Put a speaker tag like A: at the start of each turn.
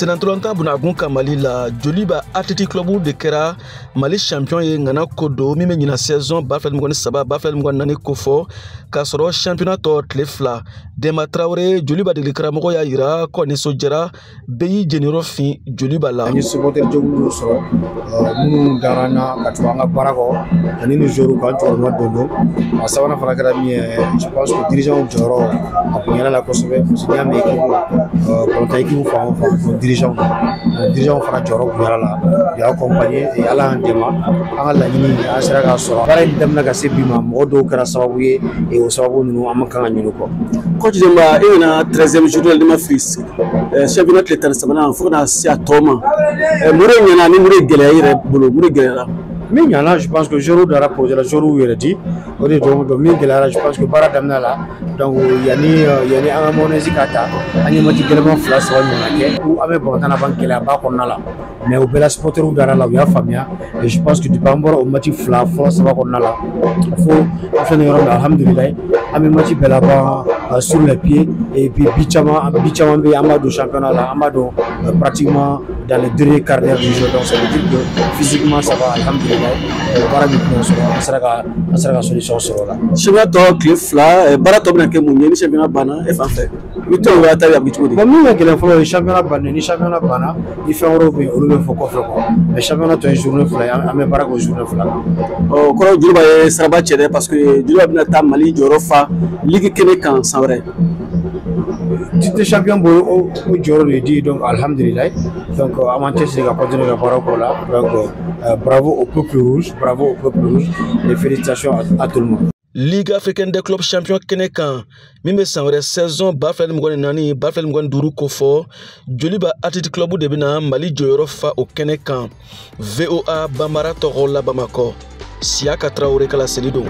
A: Senatɔlɔntan bunagun ka Mali la, Joliba Athletic Club de kɛra Mali champion ye ŋana ko don min bɛ ɲina saison 2023 2024 kofɔ, k'a sɔrɔ championnat tɔ tile 2. Denba Tarawele, Joliba degeli karamɔgɔ, y'a yira ko nisɔndiyara, bɛɛ y'i jeniyɔrɔ fin Joliba la.
B: An ye supporter jɛkulu dɔ sɔrɔ minnu dara an na ka tugu an ka baara kɔ ani ni joueurs k'an cɛkɔrɔba don. A sabanan fana kɛra min ye, je pense que dirigeants jɔyɔrɔ a bonyana la kosɛbɛ, parce que n'i y'a mɛn équipe balontan, équipe fan o fan, dirigeants fana jɔyɔrɔ bonyana la. U y'a accompagné et Ala y'an dɛmɛ, an ka laɲini an sera k'a sɔrɔ. Baara in daminɛ ka se bi ma, mɔgɔ dɔw kɛra sababu ye et o sababu ninnu, an ma kan ka ɲinɛ u kɔ.
A: Coach Demba, e nana 13e journée de ma fili championnat tile 13nan fo ka na se a tɔ ma, mun de ɲɛna ni mun de gɛlɛya i yɛrɛ bolo, mun de gɛlɛyara?
B: Min ɲana, je pense que joueurs dara projet la, joueurs y'u yɛrɛ di, o de don. Donc min gɛlɛyara, je pense que baara daminɛ la, donc yanni an ka mayonnaise ka ta, an ye match gɛlɛman 2 saba ɲɔgɔnna kɛ. An bɛ balontan na ban gɛlɛyaba kɔnɔna la, mais o bɛɛ la supporters dara la, u y'a faamuya. Et je pense que depuis an bɔra o match 2 fɔlɔ saba kɔnɔna la fo an filɛ nin yɔrɔ min na, alhamdulilayi, an bɛ match bɛɛ laban sur les pieds. Et puis bi caman bɛ yen, an b'a don championnat la, an b'a don pratiquement dans les derniers quarts d'heure du jeu. Donc ça veut dire que physiquement ça va, alhamdulilayi. Baara min tun sɔrɔ, an sera ka solution sɔrɔ o la.
A: Championnat tɔ tile 2, baara tɔ bɛna kɛ mun ye ni championnat banna? E fan fɛ, i bɛ to o ta a bɛ cogo di?
B: Bon, min ka gɛlɛn fɔlɔ ye championnat bannen. Ni championnat banna, ni fɛn wɛrɛw bɛ yen, olu bɛ fɔ kɔfɛ quoi. Mais championnat tɔ ye journée 2 ye, an bɛ baara kɛ o journée 2 kan.
A: Ɔ kɔrɔ, Joliba ye saraba cɛ dɛ, parce que Joliba bɛna taa Mali jɔyɔrɔ fa ligue kɛnɛ kan san wɛrɛ.
B: Titre champion bolo, o jɔyɔrɔ de di. Donc alhamdulilayi, donc an b'an cɛsiri ka continuer ka baara k'o la. Donc bravo au peuple rouge, bravo au peuple rouge et félicitations à tout le monde.
A: Ligue africaine des clubs champion kɛnɛ kan min bɛ san wɛrɛ saison 2024 2025 kofɔ, Joliba Athletic Club de bɛna Mali jɔyɔrɔ fa o kɛnɛ kan. VOA Banbara tɔgɔ la, Bamakɔ, Siyaka Tarawele kala seli don.